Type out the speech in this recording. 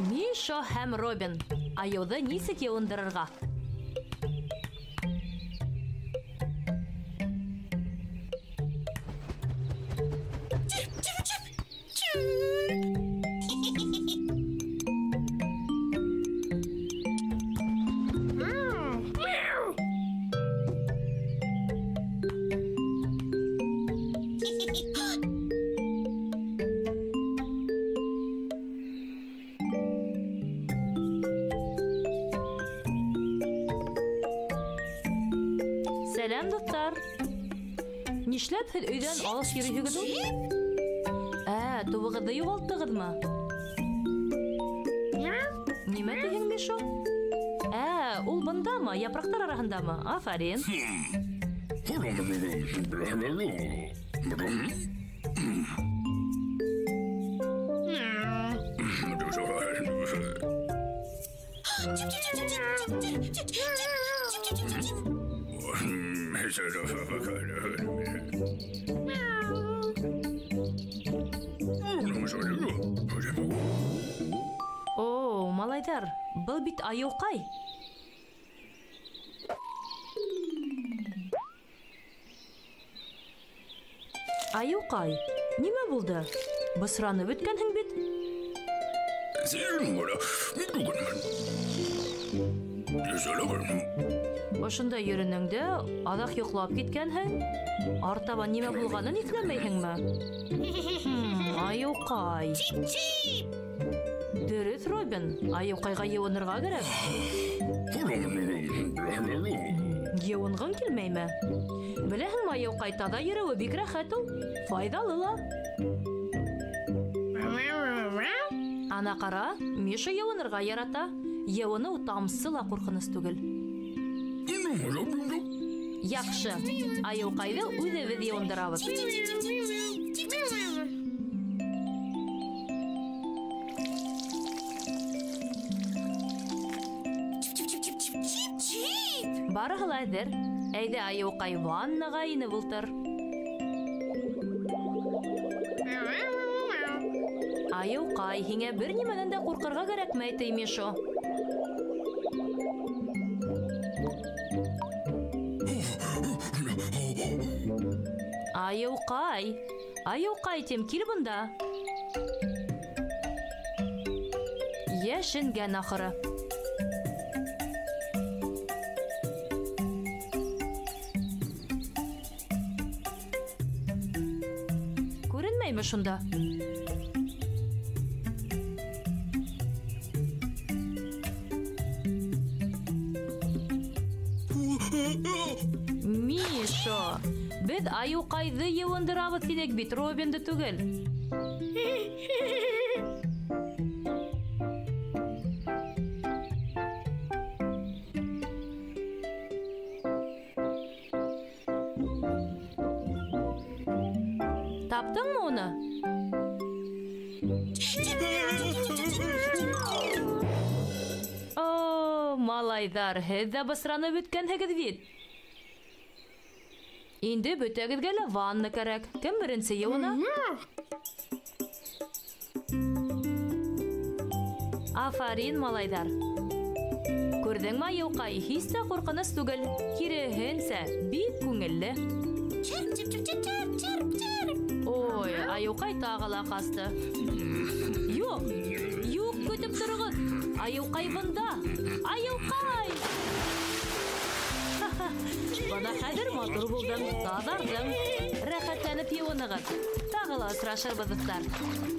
Мишо һәм Робин. Айыуҙы нисек йыуындырырға? Сәләм, дуҫтар! Нишләп һеҙ өйҙән алыҫ йөрөйһөгөҙ ул? Тубығыҙҙы юғалттығыҙмы? Нимә тиһең, Мишо? Ул бындамы? Япраҡтар араһындамы? Афарин! О, малайҙар, был бит айыуҡай. Айыуҡай, нимә булды? Бысранып бөткәнһең бит. Ошонда йөрөнөң дә, аҙаҡ йоҡлап киткәнһең. Артабан нимә булғанын иҫләмәйһеңме? Айыуҡай. Дөрөҫ, Робин, айыуҡайға йыуынырға кәрәк. Йыуынғың килмәйме? Беләһеңме, айыуҡай, таҙа йөрөүе бик рәхәт ул, файҙалы ла. Ана ҡара, Миша йыуынырға ярата. Йыуыныу тамсы ла ҡурҡыныс түгел. Яҡшы, айыуҡайҙы үҙебеҙ йыуындырабыҙ. Барыһы ла әҙер. Әйҙә, айыуҡай, ваннаға инеп ултыр. Айыуҡай, һиңә бер нимәнән дә ҡурҡырға кәрәкмәй, ти Мишо. Айыуҡай, айыуҡай тим, кил бында. Йәшенгән ахыры. Күренмәйме шунда? Мишо, беҙ айыуҡайҙы йыуындырабыҙ тинек бит, Робинды түгел. Таптыңмы уны? О, малайҙар, һеҙ ҙә бысранып бөткәнһегеҙ бит. Инде бөтәгеҙгә лә ванна кәрәк. Кем беренсе йыуына? Афарин, малайҙар! Күрҙеңме, айыуҡай, һис тә ҡурҡыныс түгел. Киреһенсә, бик күңелле. Ой, айыуҡай тағы ла ҡасты. Юҡ, юҡ, көтөп тороғоҙ. Айыуҡай бында! Айыуҡай! Бына хәҙер матур булдың, таҙарҙың. Рәхәтләнеп йыуынығыҙ. Тағы ла осрашырбыҙ, дуҫтар.